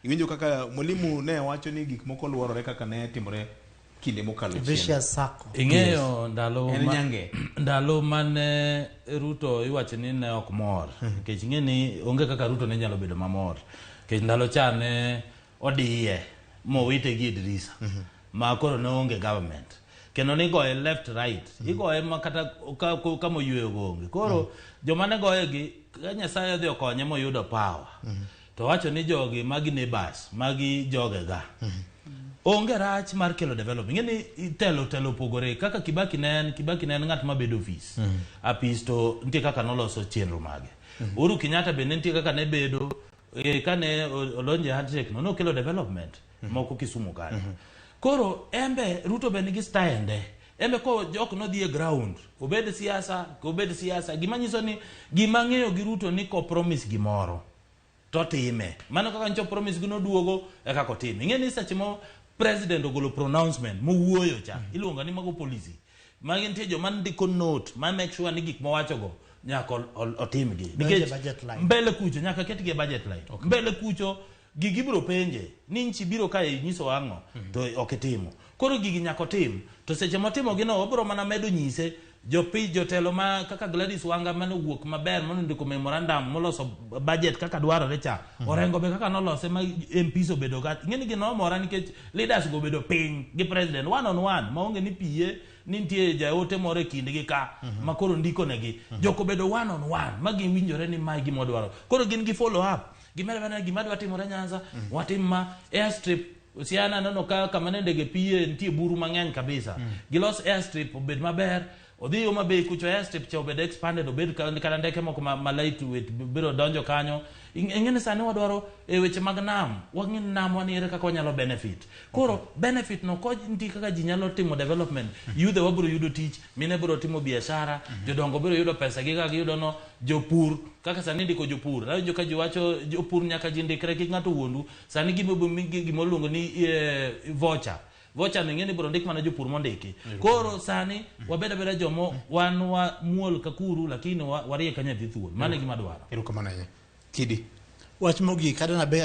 Iwinjo kaka mwalimu ne wacho ni gik moko luorore kaka ne timore kinde mokalo chien. Vicious circle. Ing'eyo ndalo En ma, nyange. ndalo mane Ruto iwacho ni ne ok mor nikech ing'e ni onge kaka Ruto ne nyalo bedo mamor nikech ndalo cha ne odiye mowite gi e dirisa ma koro ne onge government kendo nigoye left right igoye ma kata kama oyweyo go onge. Koro joma ne goye gi ka Nyasaye odhi okonye moyudo power to wacho ni jogi magi neighbors, magi jogega. Onge rach mar kelo development. Ing'e ni telo telo opogore. Kaka Kibaki ne en, Kibaki ne en ng'at mabedo ofis. Apis to nitie kaka noloso chenro mage. Uhuru Kenyatta bende nitie kaka ne bedo kane odonjo e handshake no nokelo development moko Kisumu kanyo. Koro embe Ruto be nigi style embe ko jok nodhi e ground obed siasa obed siasa gima nyiso ni gima ng'eyo gi Ruto ni ko promise gimoro to time mano kaka ncho promise gi noduogo e kaka otime. Ing'e ni seche mo president ogolo pronouncement mowuoyo cha iluongo ni mago policy magi nitie joma ndiko note ma make sure ni gik mowacho go nyaka otimgi. Donjo e budget line. Mbele kucho nyaka ketgi e budget line. Mbele kucho gigi biro penje ni nchi biro kae nyiso ang'o to ok itimo. Koro gigi nyaka otim to seche motimo gi no obiro mana medo nyise jopi jotelo ma kaka Gladys Wanga mane owuok maber mane ondiko memorandum moloso budget kaka dwarore cha. Orengo be kaka nolose ma MPs obedo ga ing'e ni gino omora nikech leaders go obedo piny gi president one on one maonge ni PA ni nitie jaote moro e kindgi ka ma koro ndiko negi. Jok obedo one on one ma giwinjore ni mae gima wadwaro. Koro gin gi follow up gimere mana gima dwa timore Nyanza watim ma airstrip Siaya neno ka kama ne ndege piye nitie buru mang'eny kabisa. Gilos airstrip obed maber odhi Homa Bay kucho airstrip cha obed expanded obed kata ndeke moko ma lightweight biro donjo kanyo. Ing'e ni sani wadwaro e weche mag nam wang'e ni nam wan ere kaka wanyalo benefit. Koro benefit no ko nitie kaka ji nyalo timo development. Yudhe wa biro yudo tich, mine biro timo biashara, jodongo biro yudo pesa gi kaka giyudo no, jopur kaka sani indiko jopur. Awinjo ka ji wacho jopur nyaka ji ndikre kik ng'ato wuondu. Sani gima iluongo ni voucher. Voucher no ing'e ni ibiro ndik mana jopur mondiki. Koro sani wabed abeda jomo wan wa muol ka kuru lakini warie ka nyathi thuol. Mano e gima adwaro. Erokamano ahinya. Kidi. Wach mogik kata nabe